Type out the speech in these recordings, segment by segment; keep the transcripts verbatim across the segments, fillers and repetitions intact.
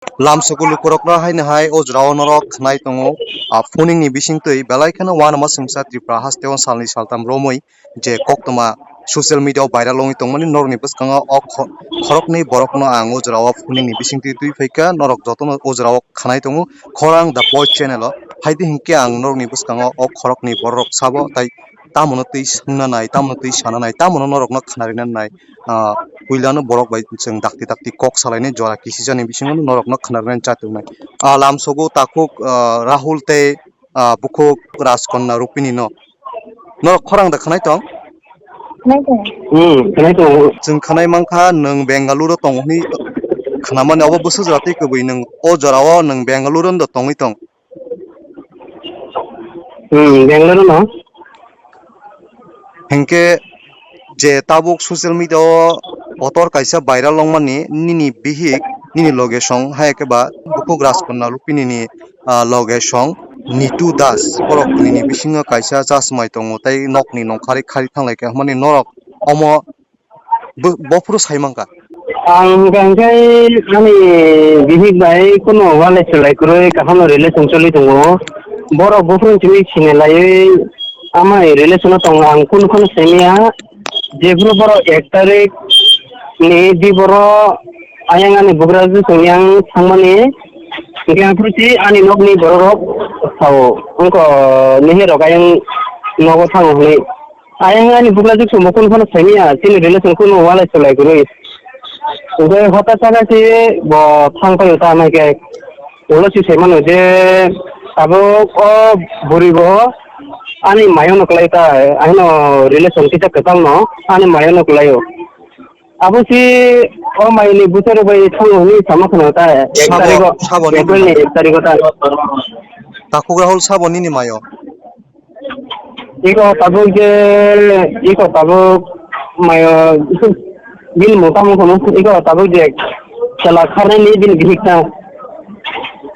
Lamsogo lukurokno haino hai o jorao norok khnai tongo, ah, phuning ni bisingtwi belai kheno uanama songcha Tripura hasteo salni saltam romwi je koktwma social media o viral wngwi tongmani norokni bwskango o kho-, khoroknwi borokno ang o jorao phuning ni bisingtwi twi phaikha, norok jotono o jorao khnai tongo. Khorang The Voice channel o phaidi hinkhe ang norokni bwskango o khoroknwi bororok sabo tei tamono twi swngna nai, tamono twi sana nai, tamono norokno khna rwna nai, ah, puilano borok bai chwng dakti dakti kok salainai jora kisijani bisingo norokno khna rwna chatung nai. Ah, lamsogo takhuk, ah, Rahul tei, ah, bukhuk Rajkonna Rupini no. Norok khorang da khwnai tong? Khwnai tong. Hmm, khwnai tong. Chwng khwnai mankha nwng Bengaluru tong hwnwi khwnamani, obo bwswk jora tei kwbwi nwng o jorao nwng Bengaluru ndo tongwi tong? Hmm, Bengaluru no. Hinkhe je tabuk social media o kotor kaisa viral wngmani nini bihik, nini logesong, hai khe ba bukhuk Rajkonna Rupini ni, ah, logesong Nitu Das, borok nini bisingo kaisa chasmai tongo tei nokni nongkhari khari thanglai khe, hwnmani norok omo bo-, bophuru sai mankha. Ang hwnkha hwnkhe ani bihik bai kuno walai swlai kwrwi kaham no relation choli tongo. Borok buphuru simi sini laiwi amai relation o tongo, ang kunu phano simiya. Jephuru borok ek tarik ni di borok ayang ani bugra jisung yang thangmani, hwnkhe ang phuru si ani nokni borok rok sao, wngkha nihir rok ayang nogo thango hwnwi. Ayang ani bukla jwk songbo kunu phano saimanya, chini relation kunu walai swlai kwrwi. Hwnkhe hota saka se bo thang paio ta hwnwi khe ulo se saimano je tabuk o bwrwi bo ani mayo no kwlai ta, aino relation kisa kwtal no ani mayo no kwlaio. Abo se o mayo ni bwsarok bai thango hwnwi sama khna ta ek Sabo, tarikh o, sabo nini April ni mayo. Ek tarikh o ta. Takhuk Rahul sabo nini mayo. Iko tabuk je, iko tabuk mayo, bini mung tamo kono, iko tabuk je, chwla kharnai ni bini bihik ta.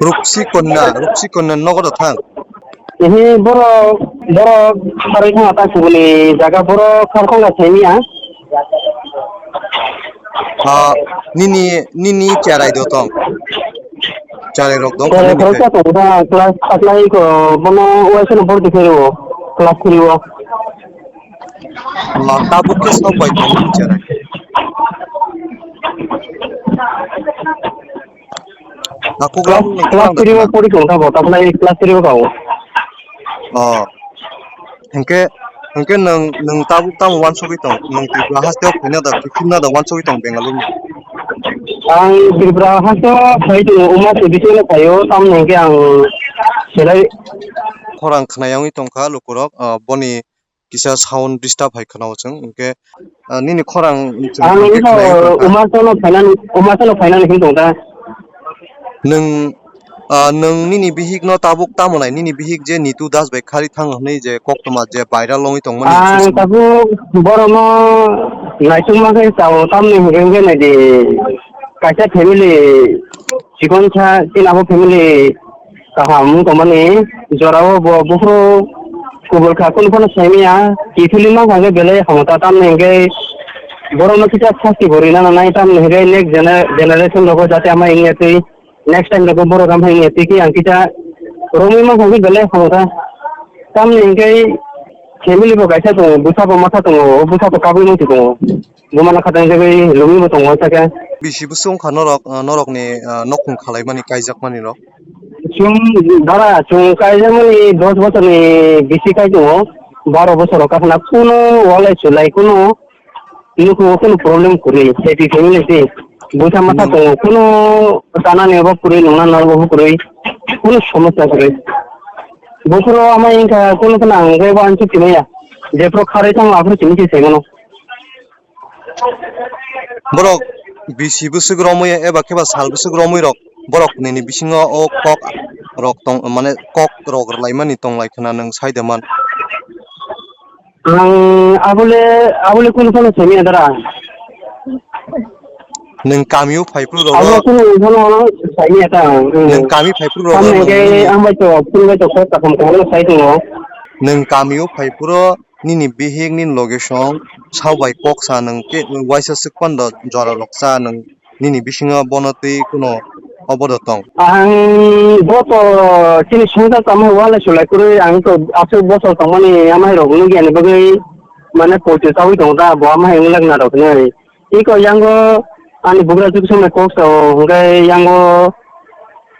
Rupsi Konna, Rupsi Konna nogo da thang. Ehe, borok, borok kharwi thangma ta kubuni jaga, borok khar thangma saimanya. Ah, nini, nini cherai do tong? Cherai rok dong, cherai nini khoroksa tong da, class khatlai ko, bono uaisa no bordi khairo, class three o. Ah, tabuk khe sok bai tong nini cherai? Takhuk class, Rahul ni class three o pori tong ta bo, takhuk nai class three o ka o. Oh. Hingke, hingke nwng, nwng tabuk tamo wansogwi tong? Nwng Tripura hasteo phaina da, kiphilna da wansogwi tong Bengaluru ni? Ang Tripura hasteo phai tongo, uma se bisingo phaio, tamni hingke ang selai. Khorang khna yangwi tongkha lukurok, ah, boni kisa sound disturb hai khna o chwng, hingke, ah, nini khorang chwng Ang hingke ino khna yangwi tongkha. Umarsono phainani, Umarsono phainani hwn tongkha. Nwng, ah, nwng nini bihikno tabuk tamo nai? Nini bihik je Nitu Das bai khari thang hwnwi je koktwma je viral wngwi tongmani Ang social media. Tabuk borokno naisukma khe chao, tamni hwnkhe hwnkhe naidi kaisa family chikon sa, chini abo family kaham wng tongmani jorao bo buphuru kubul kha, kunu phano saimanya, kiphilwi mankha hwnkhe belai hamya ta, tamni hwnkhe borokno kisa sasti bo rina nangnai, tamni hwnkhe next gener-, generation rogo jate ama wngya twi. Next time rok borok am hai tiki ang kita romwi ma hwnwi belai hwnta. Tamni hwnkhe family bo kaisa tongo, bwsa bo masa tongo, o bwsa bo kabui muitu tongo. Bumana khatang jagwi lumi bo tongo saka. Bisi bwswk wngkha norok, ah, norokni, ah, nokhung khalaimani, kaijakmani rok? Chwng dara, chwng kaijakmani dos bosorni bisi kai tongo, baro bosor rok kakhna kuno walai chulai kuno. Nukhungo kunu problem kwrwi, happy family se. Bwsa masa Hmm. tongo, kunu chanani obo kwrwi, nungna nang obo kwrwi, kunu somosya kwrwi. Buphuru ama wngkha, kunu phano ang khe bo ang chukti maya. Jephuru kharwi thango, aphuru simi se saimano. Borok bisi bwswk romwi eba khe ba sal bwswk romwi rok, borok nini bisingo o kok rok tong, mane kok rok rwlaimani tonglai khna nwng sai de man. Ang abole, abole kunu phano simi adara. Nwng kamio phaiphru rogo. Abo kunu phano simi ata. Nwng kami phaiphru rogo. Tamni nwng ke nini ang bai to, phone bai to, kok kakham kakham sai tongo. Nwng kamio phaiphru nini bihik nini loge song, sao bai kok sa nwng ke, waisa swk pando jora rok cha nwng nini bisingo bono twi kuno obo do tong. Ang bo to chini songsa tamo wale sulai kwrwi, ang to aswk bosor tongmani amai rok nugya ni bagwi mane poito chawi tongo ta, bo amai wng lak narok hinwi. Iko yango ani bugra juk songni kok sao, hwnkhe yango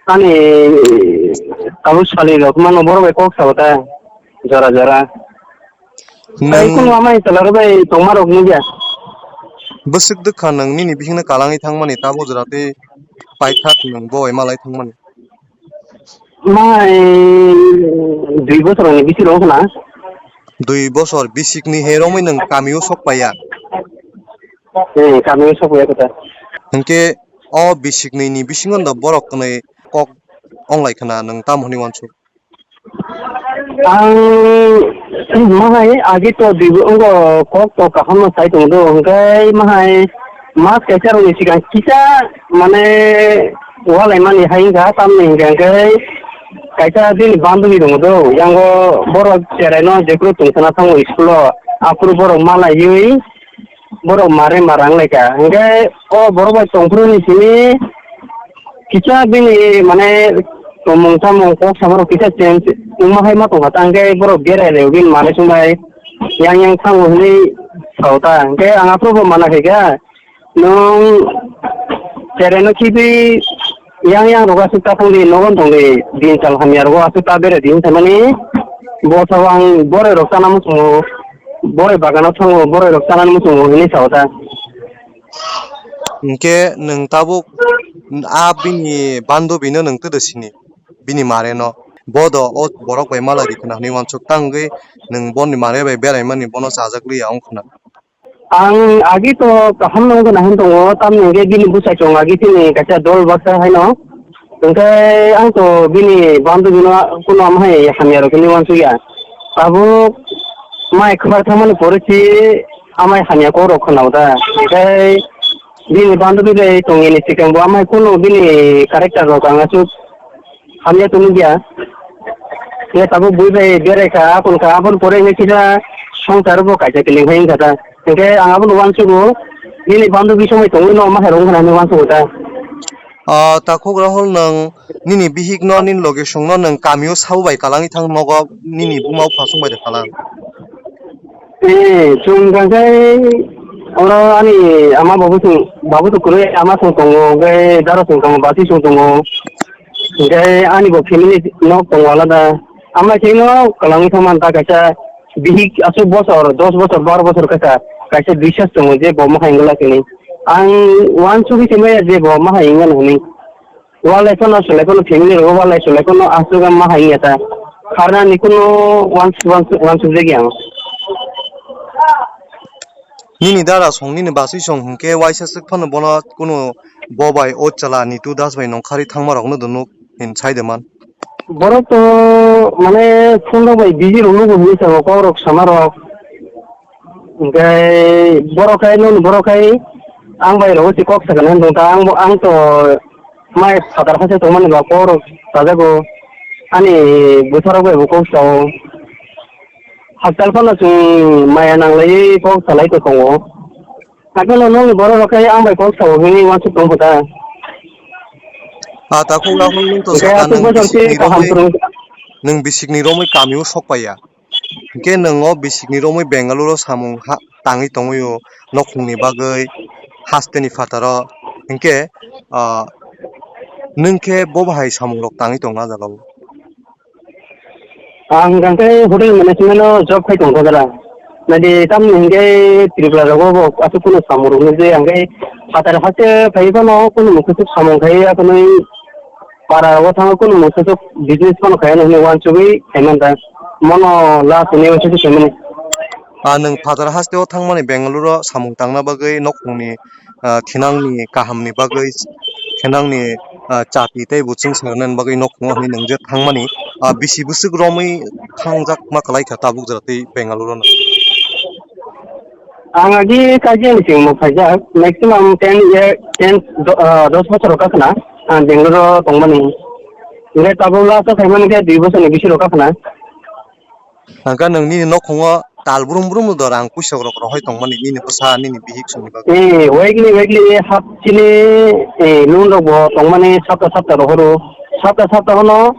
ani tabuk sali rok mano borok bai kok sao ta jora jora. Tei Nwng kunu amai chwla rok bai tongma rok nugya. Bwswk dwkha nwng nini bihikno kalangwi thangmani, tabuk jora tei paithak nwng bo bai malai thangmani. Mai dui bosor ni bisi rok na. Dui bosor bisikni he romwi nwng kamio sok paiya? Eh, kamio sok paiya kota. Hwnkhe o bisikni ni bisingo do borok kwnwi kok onglai khna, nwng tamo hwnwi wansuk? Ang mahai agi to dui bo-, ongo kok to kaham no sai tong do, hwnkhe mahai mas kaisa rok ni sikang kisa mane walai mani hai wngkha, tamni hwnkhe hwnkhe kaisa bini bandhobi tongo do, yango borok cherai no jephru tong sana thango school o, aphuru borok malaiwi borok mare mara wnglaikha. Hwnkhe o borok bai tongphuru ni simi kisa bini mane tongmung samung kok samarok kisa change wngma hai ma tongkha ta, hwnkhe borok berai rw bini manwi chwngbai yang yang thango hwnwi sao ta. Hwnkhe ang aphuru bo mana khaikha, nwng cherai no khibi yang yang rogo aswk ta thangdi, nogo tongdi, din chal hamya rogo aswk ta bere di wngkha mani, bo sao ang boroi rok chana muchungo, boroi bagano thango, boroi rok chanani muchungo hinwi sao ta. Hwnkhe nwng tabuk a bini bandobino nwng twdw sini, bini mareno. Bo do o borok bai malai ri khna hwnwi wansuk, tangwi nwng boni mare bai beraimani bono chajak liya wng khna. Ang agi to kaham no wngkha na hin tongo, tamni hwnkhe bini bwsai chwng agi chini kaisa dol baksa haino. Hwnkhe ang to bini bandobino kunu amhai hamya rok hinwi wansukya. Tabuk mai khwlai thangmani pore si amai hamya kok rok khwnao da. Hwnkhe bini bandobi bai tongya ni swkang bo amai kunu bini character rok ang aswk hamya tongmung ya. Khe tabuk bui bai berai kha, aboni kha, aboni pore hwnkhe kisa swngchar bo kaisa kiling hai wngkha ta. Hwnkhe ang abono uansugo, bini bandobi somoi tongwi no ma hai rok wngkha na hinwi uansugo ta. Ah, takhuk Rahul, nwng nini bihik no, nini loge song no nwng kamio sabo bai kalangwi thang nogo, nini buma bupha song bai da kalang? Eh, chwng kha khe oro ani ama babu chwng, babu to kwrwi ama chwng tongo, hwnkhe dara chwng tongo, basi chwng tongo. Hwnkhe ani bo family nok tongo alada. Ama khe no kwlangwi thangma ta kaisa bihik aswk bosor, dos bosor, baro bosor kaisa, kaisa biswas tongo je bo ma hai wngla khe ni. Ang uansugwi se maya je bo ma hai wngya hwnwi. Walai phano swlai phano family rogo walai swlai phano aswk ma hai wngya ta. Kharnani kuno uans-, uans-, uansukjagwi ang. Nini dara song, nini basui song hwnkhe waisa swk phano bono kuno bo bai o chwla Nitu Das bai nongkhari thangma rokno do nuk hin sai de man. Borok to mane phone rok bai busy rok nugo hinwi tongo, kok rok sama rok. Hwnkhe borok khai noni borok khai ang bai rogo se kok sakani hinwi tongkha. Ang bo, ang to mai phatar haste tongmani ba kok rok sajago. Ani bwsarok bai bo kok sao. Haktal phano chwng maya nanglaiwi kok salai tongkha o. Hakhe no nokni borok rok khe ang bai kok sao hwnwi uansuk tong kho ta. Ah, takhuk Rahul, nwng to hwnkhe sakha aswk nwng bwswk se bisikni kaham romwi, kwrwng. Nwng bisikni romwi kamio sok paiya. Hwnkhe nwng o bisikni romwi Bengaluru o samung ha-, tangwi tongwi o, nokhungni bagwi, hasteni phataro. Hwnkhe, ah, nwng khe bo bahai samung rok tangwi tong na jagao? Ang hwnkhe hotel management o job khai tongkha jala. Naidi tamni hwnkhe Tripura rogo bo aswk kunu samung rok nukjaya, hwnkhe phatar haste phai phano kunu mukhusu samung khai akhunwi para rogo thangwi kunu mukhusu business phano khai hinwi uansugwi khaimanta. Mono last ni uansugwi khaimani. Ah, nwng phatar haste o thangmani Bengaluru o samung tangna bagwi nokhungni ah, thinangni kahamni bagwi, thinangni, ah, chati tei buchung sanani bagwi nokhungo hinwi nwng je thangmani, ah, bisi bwswk romwi thangjak ma kwlai kha tabuk jora tei Bengaluru no? Ang agi kajiani chwngno phaijak, maximum ten year, ten, do-, ah, dos bochor rok khna ang Bengaluru o tongmani. Hwnkhe tabuk last o phaimani khe dui bochorni bisi rok khna. Hwnkhe nwng nini nokhungo tal brum brum do rang puisa rok rohoi tongmani nini bwsa nini bihik songni bagwi? Eh, weekly, weekly hap chini, eh, loan rok bo tongmani sapta sapta rohoro. Sapta sapta hono,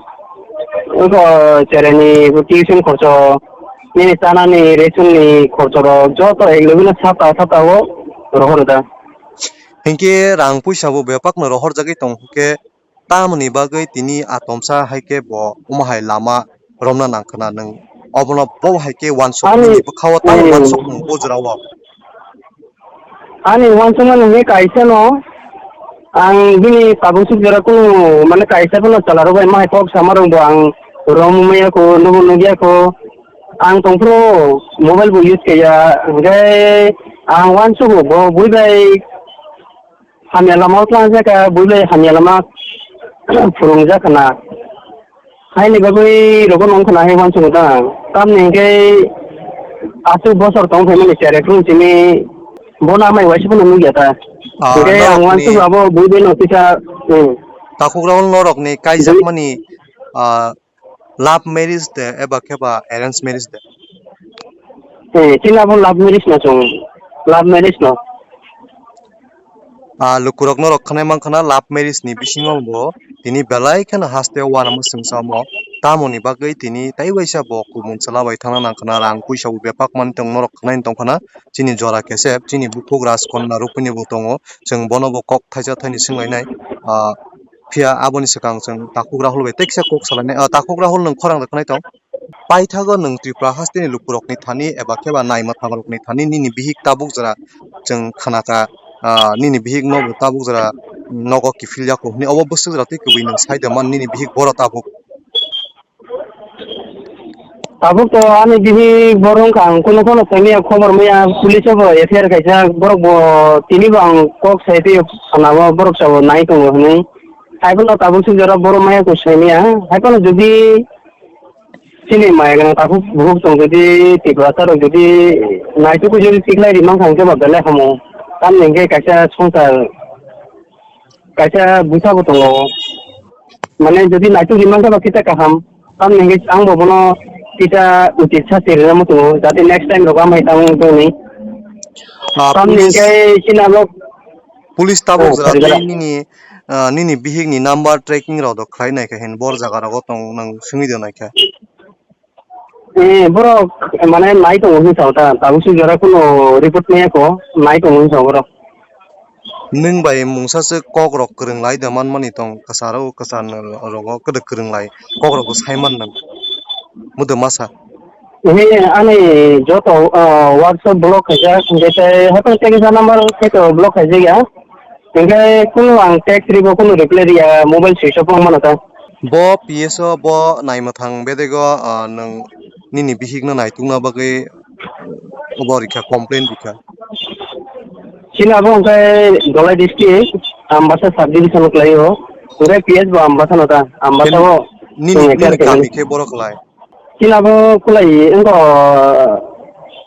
wngkha, chereni tuition khorcho, nini chanani, ration ni khorcho rok joto ek logino sapta sapta o rohoro da. Hinkhe rang puisa bo bepakno rohorjagwi tong hinkhe, tamoni bagwi tini atomsa hai khe bo omo hai lama romna nang khna nwng? Obono bo hai khe wansuk ani, nini bwkha-o tamo hmm, wansuk nwng o jora-o? Ani wansukmani hwnwi kaisa no, ang bini tabuk suk jora kunu, mane, kaisa phano chwla rok bai ma hai kok sama rok bo ang rom maya kho, nubo nugya kho. Ang tongphuru mobile bo use kaiya, hwnkhe ang wansugo bo bui bai hamya lama o tlangjak kha, bui bai hamya lama phwrwngjak khna. Haini bagwi rogo nong khna hai wansukgo da. Tamni hwnkhe aswk bosor tong phaimani chere phuru simi bono amai waisa phano nukya ta. Ah, hwnkhe ang norokni wansukgo abo bui bai no kisa, hmm. Takhuk Rahul norokni kaijakmani, ah, love marriage de eba khe ba arrange marriage de? Eh, chini abo love marriage no chwng, love marriage no. Ah, lukurok norok khwnai mankha na love marriage ni bisingo bo tini belai kheno haste o uanama swngchamo. Tamoni bagwi tini tei waisa bo kubun chwla bai thangna nangkha na, rang puisa bo bepakmani tong norok khwnai tongkha na. Chini jora kesep, chini bukhuk Rajkanya Rupini bo tongo. Chwng bono bo kok thaisa thaini swnglainai. Ah, phiya aboni swkang chwng Takhuk Rahul bai teksa kok salainai. Ah, Takhuk Rahul nwng khorang da khwnai tong. Paithago nwng Tripura hasteni lukurokni thani eba khe ba naimwthangrokni thani nini bihik tabuk jora chwng khnakha, ah, nini bihik nobo tabuk jora nogo kiphilya kho hwnwi, obo bwswk jora twi kwbwi nwng sai da man nini bihik boro tabuk? Tabuk to ani bihik boro wngkha, ang kunu phano saimaya, khobor maya, police o bo F I R kaisa, borok bo tini bo ang kok sai twi thana o borok sabo nai tongo hwnwi. Hai phano tabuk swk jora boro maya kho saimaya, hai phano jodi chini maya gwnang takhuk bukhuk tong jodi Tiprasa rok jodi naitukwi jodi tikhlai rimang thang khe ba belai hamo. Tamni hwnkhe kaisa swngchar, kaisa bwsa bo tongo. Mane jodi naituk rimang khe ba kisa kaham. Tamni hwnkhe ang bo bono kisa uchit sasti rwna muchungo, jate next time rok amai tang wng tongni. Ah, tamni police, hwnkhe chini abo police tabuk oh, jora sorry, tei jora. Nini, ah, nini bihik ni number tracking rok do khlai nai khe hin bor jaga rogo tong nang swngwi do nai khe. Eh, borok mane nai tongo hinwi sao ta, tabuk swijak khe kuno report maya kho, nai tongo hinwi sao borok. Nwng bai mungsa se kok rok kwrwng lai da manmani tong, kwcharo kwchan rogo kwdwk kwrwng lai, kok rok bo sai man nang. Mudo masa. Eh, ani joto, ah, WhatsApp block khaijak, hwnkhe tei haphang tei kisa number khe to block khaijak ya. Hwnkhe kunu ang text ribo kunu reply riya, mobile switch off wng mano ta. Bo P S o bo naimwthang bedego, ah, nwng nini bihikno naitukna bagwi obo rikha, complain rikha. Chini abo hwnkhe Dholai district, Ambasa sub division o kwlaio. Hwnkhe P S bo Ambasa no ta, Ambasa o nini, chwng nini F I R khaimani. Kami khe borok lai? Chini abo kwlai wngkha,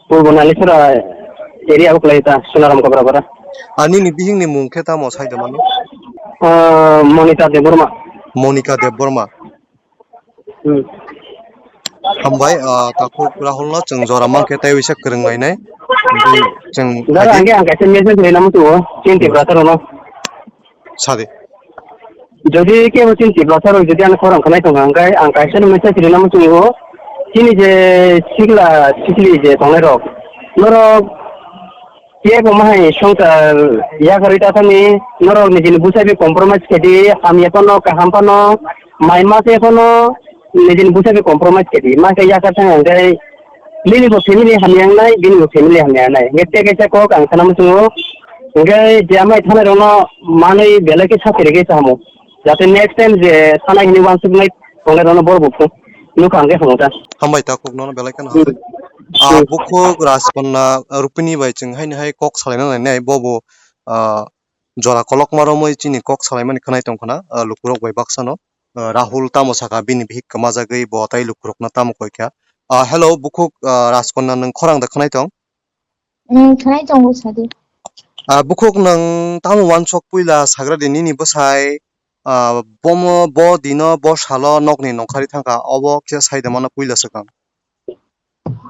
Purbo Nalisora area o kwlai ta, Sonaram Kaprapara. Ah, nini bihikni mung khe tamo sai da mano? Ah, Monika Debbarma. Monika Debbarma. Hmm. Hambai, ah, Takhuk Rahul no chwng jora mankhe tei waisa kwrwng lainai. Tei chwng dara hadi hwnkhe ang kaisa message rwna muchungo, chini Tiprasa rokno. Sadi. Jodi kebo chini Tiprasa rok jodi ano khorang khanai tongkha, hwnkhe ang kaisa no message rwna muchungo, chini je sikla sikli je tongnai rok, norok Kebo mahai swngchar yakarwi tathani, norok nijini bwsai bai compromise khe di, hamya phano, kaham phano, mai ma se phano, nijini bwsai bai compromise khe di. Ma khe yakar thang hwnkhe nini bo family hamya wngnai, bini bo family hamya wngnai. Hwnkhe tei kaisa kok ang sana muchungo, hwnkhe je amai thanai rokno manwi belai khe sakhe rwgwi chamo. Jate next time je sanai hwnwi uansuknai tongnai rokno borok bo phung nukha hwnkhe hamya ta. Hambai ta kok nono belai kheno hambai. Hmm. Ah, hmm. Bukhuk Rajkanya Rupini bai chwng haino hai kok salaina nainai, bobo, ah, jora kolokma romwi chini kok salaimani khwnai tongkhwna, ah, lukurok bai baksano. Ah, Rahul tamo sakha bini bihik kwmajagwi bo tai lukurokno tamo koikha. Ah, hello, bukhuk, ah, Rajkanya nwng khorang da khwnai tong? Hmm, khwnai tongo sadi. Ah, bukhuk nwng tamo uansuk puila sagradi nini bwsai, ah, bomo, bo dino, bo salo nokni nongkhari thangkha, obo kisa saida mano puila swkang.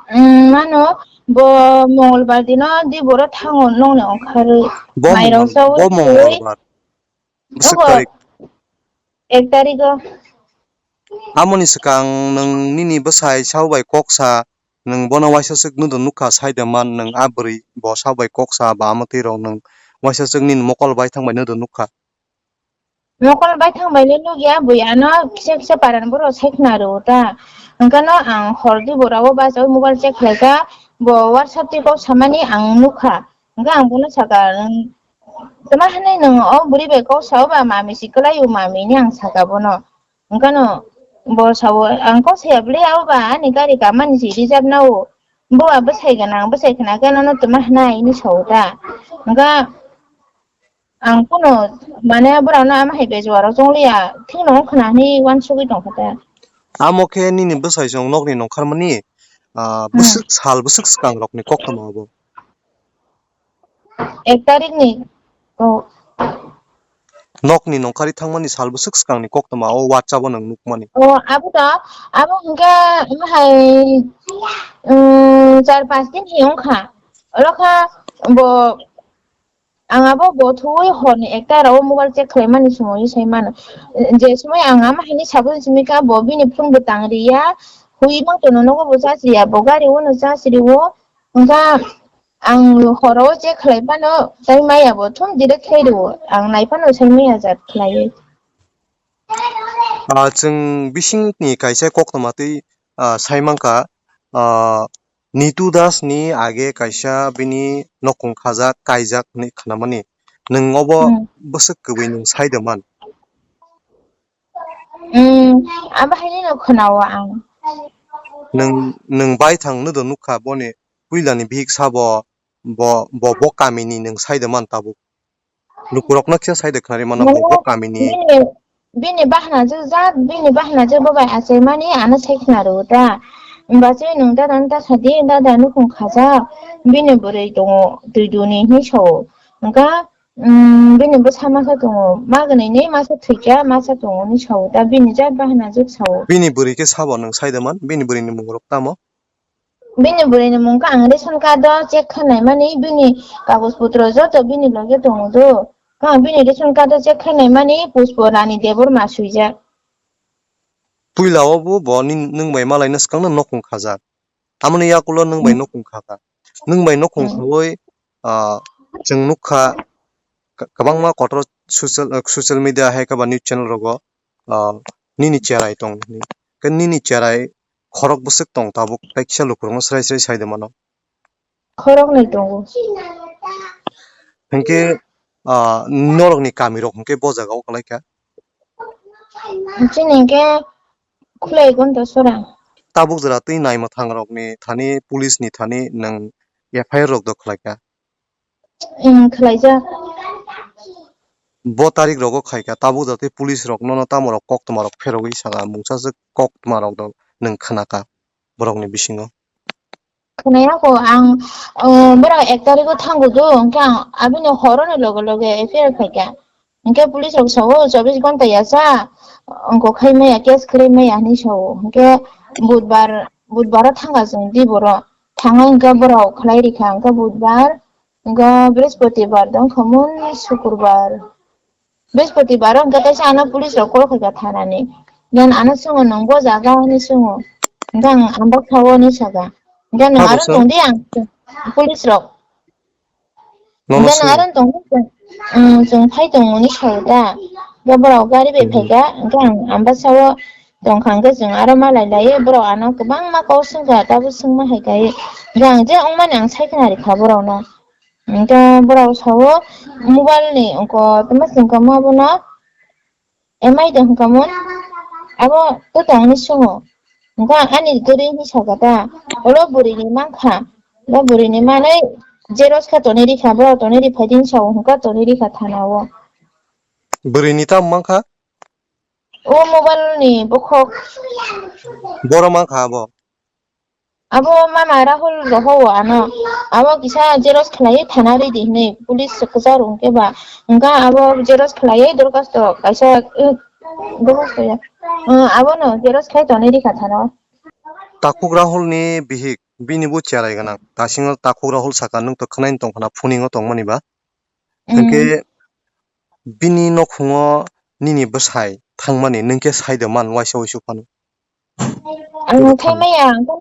Umm, mano, bo Mongolbar dino di boro thango nongni ongkharwi. Bo Mairok Mongol-, chawi bo chawi. Mongolbar. Bwswk Obo tarik? Ek tarigo. Amoni swkang nwng nini bwsai sabo bai kok sa, nwng bono waisa swk nw do nukha, sai de man nwng a bwrwi bo sabo bai kok sa ba amotwi rok nwng waisa swk nini mokol bai thang bai nw do nukha. Mokol bai thang bai le nukya, bui ano kisa kisa paran borok sai khna rwo ta. Hwnkhe no ang hor di bora o bacha o mobile check khlai kha, bo WhatsApp twi kok samani ang nukha. Hwnkhe ang bono sakha, "Tama hinwi nwng o bwrwi bai kok sa o ba, mami si kwlai o mami," hinwi ang sakha bono. Hwnkhe no bo sa o, "Ang kok saya bwle, abo ba ani gari kamani si reserve na o. Bo ba bwsai gana, bwsai khna khe nono tama hinai," hinwi sa o ta. Hwnkhe Ang kunu, mane, borokno ama hai bejwaro chongliya, thikno wng khna hwnwi uansugwi tongkha ta. Amo khe nini bwsai chwng nokni nongkharmani, ah, Hmm. bwswk sal, bwswk swkang rokni koktwma abo? Ek tarikni, oh. Nokni nongkhari thangmani sal bwswk swkangni koktwma o WhatsApp-o nwng nukmani? Oh, abo to, abo hwnkhe, ama hai, um, char panch din hai wngkha. Oro kha bo Ang abo bo thuwi horni ekta rao mobile check khlaimani sumui sai mano. Je sumui ang ama haini sabun simi ka bo bini phone bo tang riya, hui mang tono nogo bo charge riya, bo gari o no charge riwo. Hwnkha ang horo check khlai phano sai maya bo thum direct khlai riwo. Ang nai phano sai maya jat khlaiwi. Ah, chwng bisingni kaisa koktwma twi, ah, sai mankha, ah, Nitu Das ni age kaisa bini nokong khajak, kaijak hinwi khnamani. Nwng obo Hmm. bwswk kwbwi nwng sai de man? Hmm, abo haino no khwnao ang. Nwng, nwng bai thang nw do nukha boni puilani bihik sabo, bo, bo, bo kamini nwng sai de man tabuk. Lukurokno khe sai de khnari mano, bo, bo Mane kamini. Bini, bini bahna je jat, bini bahna je bo bai achaimani ano sai khna rwo ta. Hwnba se nwng dada no ta sadi, dada nukhung khajak, bini bwrwi tongo twi duni hinwi sao. Hwnkha, um, bini bwsa masa tongo, magwnwi ni masa thwikha, masa tongo hinwi sao ta, bini jat bahna je sao. Bini bwrwi khe sabo nwng sai de man, bini bwrwini mungrok tamo? Bini bwrwini mung khe ang ration card o check khainai mani, bini kagoj potro joto bini loge tongo do. Kha bini ration card o check khainai mani Pushpo Rani Debbarma swijak. Puila o bo, bo ni, nwng bai malaina swkang no nokong khajak. Tamoni yakulo nwng bai Hmm. nokong khaka. Nwng bai nokong Hmm. khawi, ah, chwng nukha ka-, kwbangma kotor social, social media hai khe ba news channel rogo, ah, nini cherai tong hwnwi. Khe nini cherai khorok bwswk tong tabuk, tei kisa lukurokno srai srai sai de mano. Khoroknwi tongo. Hinkhe, ah, norokni kamirok hinkhe bo jagao kwlaikha? Chini hinkhe Khulai Gondasora. Tabuk jora twi naimwthangrokni thani, police ni thani nwng F I R rok do khwlaikha? Em, khwlaijak. Bo tarik rogo khaikha, tabuk jora twi police rok nono tamo rok koktwma rok pherogwi saka, mungsa se koktwma rok do nwng khnakha borokni bisingo. Khwnaya kho ang, o, borok ek tarigo thango do, hwnkhe ang abini horoni loge loge F I R khaikha. Hwnkhe police rok sao, chobbish ghonta yacha, wngkok khai maya, case khwlai maya hinwi sao. Hwnkhe budbar, budbaro thangkha chwng di boro. Thangwi hwnkhe borok khwlai rikha, hwnkhe budbar, hwnkhe brihaspatibar tongkha mun, sukurbar. Brihaspatibar o hwnkhe kaisa ano police rok call khaikha thanani. Then ano swngo, "Nwng bo jaga?" hinwi swngo. Hwnkhe ang, "Ang bo sao," hinwi sakha. Hwnkhe, "Nwng aro tong di," ang police rok. Nono hwnkhe, "Nwng swngo. Aro tong di, chwng, um, chwng phai tongo," hinwi sao ta. Hwnkhe borok gari bai phaikha, hwnkhe ang, "Ang bo sao," tongkha, hwnkhe chwng aro malai laiwi borok ano kwbangma kok swngkha, tabuk swngma hai kaiwi. Hwnkhe ang je wngmani ang sai khna rikha borokno. Hwnkhe borok sao, mobile ni wngkha, tamo se wngkha ma bono, "Amai de wngkha mo? Abo to tong," hinwi swngo. Hwnkhe ani kwrwi hinwi sakha ta, "Oro bwrwini mankha, bo bwrwini manwi xerox kha tonwi rikha, borok tonwi riphai di," hinwi sao, hwnkhe tonwi rikha thana o. Bwrwini tamo mankha? O mobile ni bokhok. Boro mankha abo? Abo mama Rahul rohowo ano. Abo kisa xerox khlaiwi thana ridi hinwi police kwcharo hwnkhe ba. Hwnkha abo xerox khlaiwi dorkhasto kaisa, eh, dorkhasto ya. Eh, abono xerox khlai tonwi rikha thana. Takhuk Rahul ni bihik. bini bo cherai gwnang. Tasingo takhuk Rahul saka, nwng to khwnai tong khna, phuningo tongmani ba. Mm. Hwnkhe bini nokhungo nini bwsai thangmani nwng khe sai de man waisa waisa phano. Ang thai maya, ang khe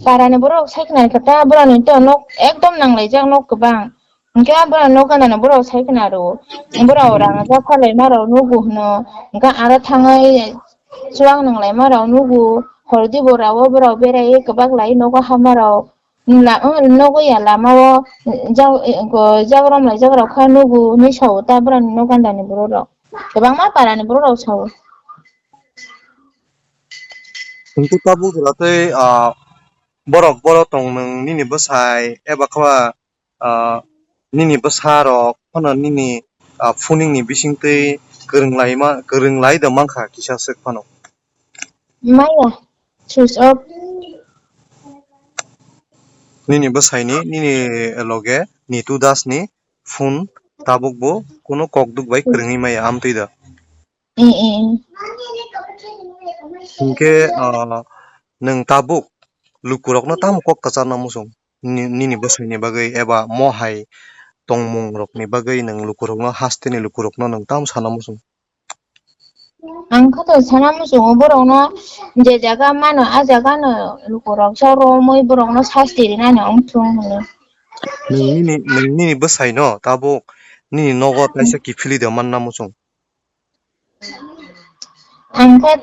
parani borok sai khna khe ta, borok ni to nok ekdom nang laijak, nok kwbang. Hwnkhe borok nok gana no borok sai khna rw. Borok rang jak phalai ma rok nugo hwno. Hwnkhe aro thangwi chuwang nang lai ma rok nugo. Hordi bora o borok berai kwbak lai nogo hama rok. La-, o, nogo ya lama o, jak, eh, go, jak rom lai jak rok kha nugo hinwi sa o ta borok ni nok gana ni borok rok. Kwbangma para ni borok rok sa o. Hwnkhe tabuk jora tei, ah, borok, borok tong nwng nini bwsai eba khe ba, ah, nini bwsa rok phano nini, ah, phuning ni bising twi kwrwng lai ma, kwrwng lai da mankha kisa swk phano. Maya, switch off. Nini bwsai ni, nini loge Nitu Das ni phone tabuk bo kunu kok duk bai kwrwngwi maya amtwi da. Eh, eh, eh. Hinkhe, ah, nwng tabuk lukurokno tamo kok kwcharna muchung? Ni-, nini bwswini bagwi eba mo hai tongmung rokni bagwi nwng lukurokno, hasteni lukurokno nwng tamo sana muchung? Ang khato sana muchungo borokno je jaga mano, a jaga no lukurok sa romwi borokno sasti rinani ongthung hwnwi. Nwng nini, nwng nini bwsaino tabuk nini nogo kaisa kiphilwi da manna muchung? Ang khe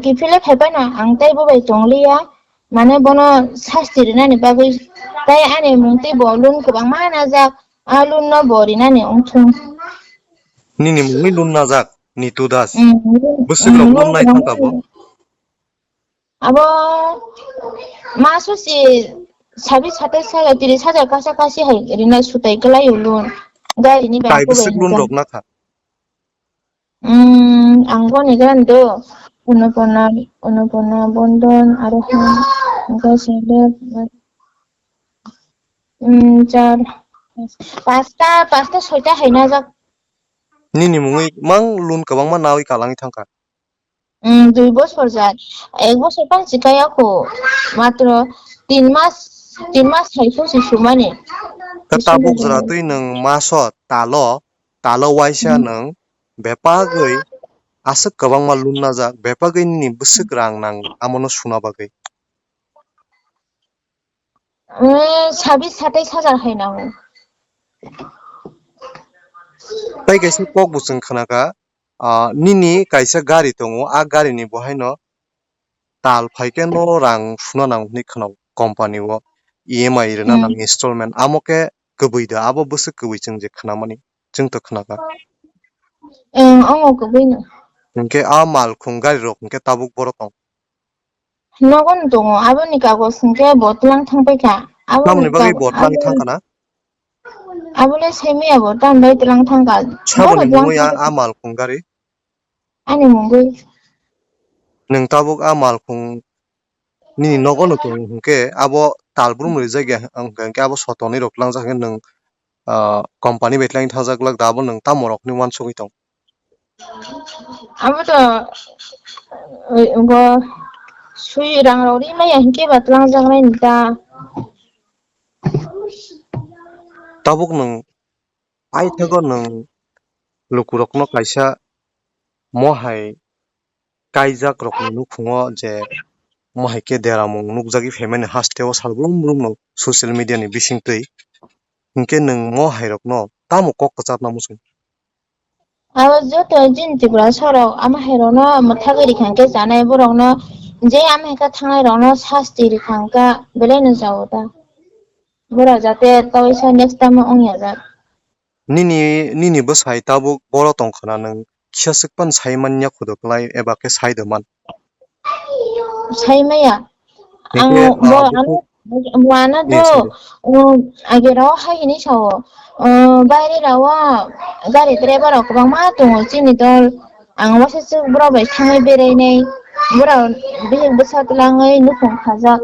kiphilwi phaiphano ang tei bo bai tongliya, mane bono sasti rinani bagwi, tei ani mung tei bo loan kwbangma najak, a loan no bo rinani ongthung. Nini mungwi loan najak, Nitu Das. Mm, loan, bwswk mm, rok loan loan nai kwbangma thangka bo? Abo maso si sabis satais hajar, tris hajar kasa kasi hai rina sutai kwlai o loan. Gari ni bai. Tai bwswk loan rok nakha? Hmm, ang bo ni gan do. Uno pona, uno pona bondon, aro ha, hingke sende, hmm, char, pasta, pasta soita hai najak. Nini mungwi mang loan kwbangma nawi kalangwi thangkha. Hmm, dui bosor jat. Ek bosor pan sikaya ko. Matro tin mas, tin mas hai so si sumani. Ka tabuk jora twi nwng maso talo, talo waisa nwng bepagwi aswk kwbangma loan najak, bepagwi nini bwswk rang nang amono suna bagwi. Eh, sabis satais hajar hai nango. Tai kaisa kok bo chwng khna kha, ah, nini kaisa gari tongo, a gari ni bo haino tal phai khe no rang suna nango hinwi khna o company o E M I rwna nang installment, amo khe kwbwi da, abo bwswk kwbwi chwng je khna mani, chwng to khna kha. Eng, ongo kwbwi no. Hinkhe a malkhung gari rok hinkhe tabuk boro tong. Nogo no tongo, aboni kagoj hinkhe bo tlang thang paikha. Aboni tamoni bagwi kag-, bo tlang abo, thang khana? Abole semiya bo tam bai tlang thang kha. Saboni mungwi a, a malkhung gari? Ani mungwi. Nwng tabuk a malkhung nini nogo no tongo hinkhe abo tal brum rijak ya hinkhe abo sotonwi rok tlangjak hinkhe nwng, ah, company bai tlang thajak glak da abo nwng tamo rok hinwi uansugwi tong? Abo to, eh, bo swi rang rok ri maya hinkhe ba tlangjak nai ta. Tabuk nwng paithago nwng lukurokno kaisa mo hai kaijak rokni nukhungo je mo hai khe deramung nukjagwi phaimani hasteo sal brum brumno social media ni bisingtwi, hinkhe nwng mo hai rokno tamo kok kwcharna muchung? Abo joto jin Tripura sorok ama hai rokno mwthagwi rikha hinkhe chanai borokno je ama hai khe thangnai rokno sasti rikha hinkhe belai no chao ta. Borok jate tawisa next time ongya jak. Nini, nini bwsai tabuk boro tong khna nwng kisa swk pan sai man ya khudo klai eba khe sai do man? Sai maya. Ang hinkhe, bo ah, ano, bo ano do, yes, yes. Um, age rao hai hinwi sao. Um, baire rao gari driver rok kwbangma tongo chini dol. Ang wasasuk borok bai thangwi berainai, borok bihik bwsa twlangwi nukhung khajak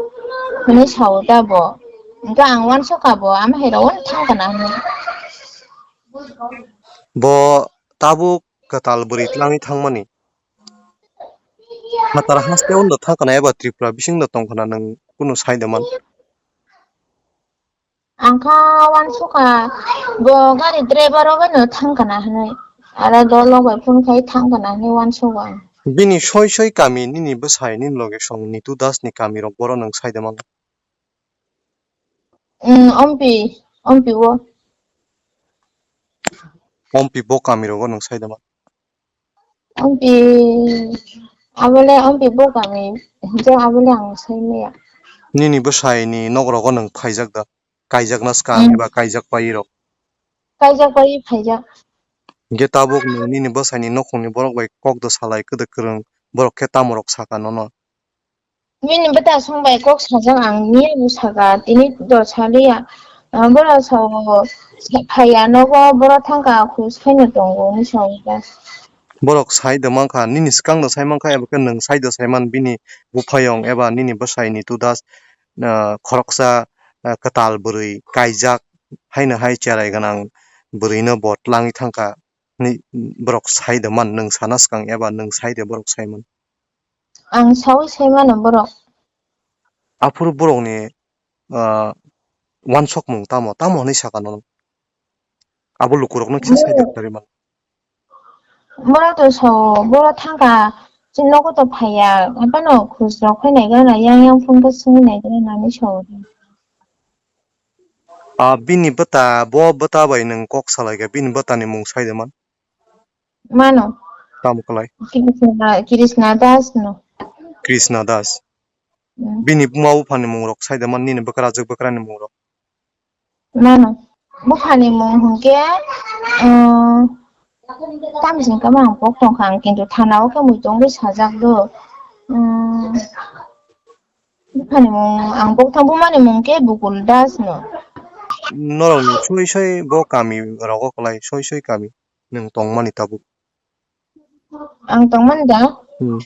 hinwi sao ta bo. Hwnkhe ang uansukha bo, ama hai rok thang kana hinwi. Bo tabuk kwtal bwrwi twlangwi thangmani. Phatar haste undo thang kana eba Tripura bisingdo tong khana nwng kunu sai de man? Ang kha uansukha, bo gari driver o gano thang kana hinwi. Aro dol rok bai phone khai thang kana hinwi uansukha ang. Bini soi soi kami nini bwsai nini loge song Nitu Das ni kami rok boro nwng sai de man. Hmm, ompi, ompi o. Ompi bo kami rogo nwng sai de man. Ompi, abole ompi bo kami, je abole ang sai maya. Nini bwsai ni nok rogo nwng phaijak da? Kaijak na swkang Hmm. eba kaijak pai rok? Kaijak pai phaijak. Hingke tabuk nwng nini bwsai ni nokhung ni borok bai kok da salai kwdwk kwrwng, borok khe tamo rok saka nono? Bini bwta song bai kok sajak ang niya bo saka, tini do saliya. Ah, bora sao phaiya nogo, bora thangka khus khaino tongo, hinwi sao da. Borok sai da mankha, nini swkang da sai mankha, eba khe nwng sai da sai man bini buphayong eba nini bwsai Nitu Das, ah, khoroksa, ah, kwtal bwrwi kaijak, haino hai cherai gwnang bwrwino bo tlangwi thangkha. Ni borok sai da man, nwng sana swkang eba nwng sai de borok sai man? Ang saui sai mano borok. Aphuru borokni, ah, uansukmung tamo, tamo hinwi saka nono? Abo lukurokno khe sai da kwrwi man. Borok to sao, borok thangka, chini nogo to phaiya, haphano khus rok khai nai gana, yang yang phone khe swngwi nai gana, nani sao. Ah, bini bwta, bo bwta bai nwng kok salai kha, bini bwtani mung sai de man? Mano. Tamo kwlai? Krishna, Krishna Das no. Krishna Das. Hmm. Bini buma buphani mung rok sai de man, nini bwkrajwk bwkrani mung rok? Mano. Buphani mung hwnkhe, um, tamsing kama ang kok tongkha ang, kintu thana o khe muitongo sajak do. Um, buphani mung ang kok thang bumani mung khe Bukul Das no. Norok ni soi soi bo kami rogo kwlai, soi soi kami nwng tongmani tabuk? Ang tongmani da? Hmm.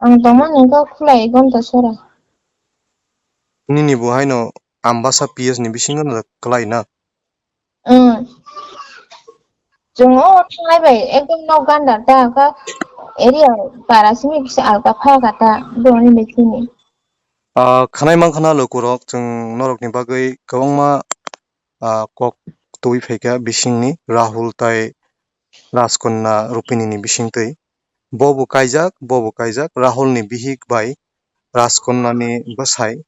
Ang tongmani wngkha Khulai Gonta Sora. Nini bo haino Ambasa P S ni bisingo no kwlai na? Hmm. Chwng o thanglai bai ekdom nok ganda ta, kha area para simi kisa alka phai kha ta, boni bisini. Ah, khanai mankha na lukurok, chwng norokni bagwi kwbangma ah, kok twi phaikha bisingni Rahul tai Rajkanya Rupini ni bisingtwi. Bo bo kaijak, bo bo kaijak, Rahul ni bihik bai Rajkanya ni bwsai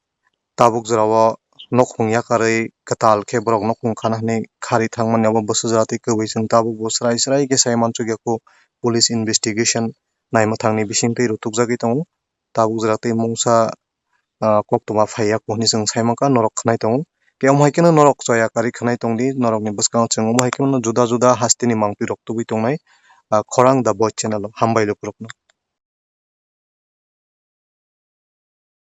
tabuk jorao nokhung yakarwi kwtal khe borok nokhung khana hwnwi kharwi thangmani abo bwsajra twi kwbwi chwng tabuk bo srai srai khe sai mansukya kho police investigation naimwthangni bisingtwi rutukjagwi tongo. Tabuk jora tei mungsa, ah, koktwma phaiya kho hwnwi chwng sai mankha, norok khwnai tongo. Tei omo hai kheno norok choya karwi khwnai tongdi, norokni bwskango chwng omo hai kheno juda juda hasteni mangpirok tubui tongnai, ah, khorang The Voice channel o. Hambai lukurokno.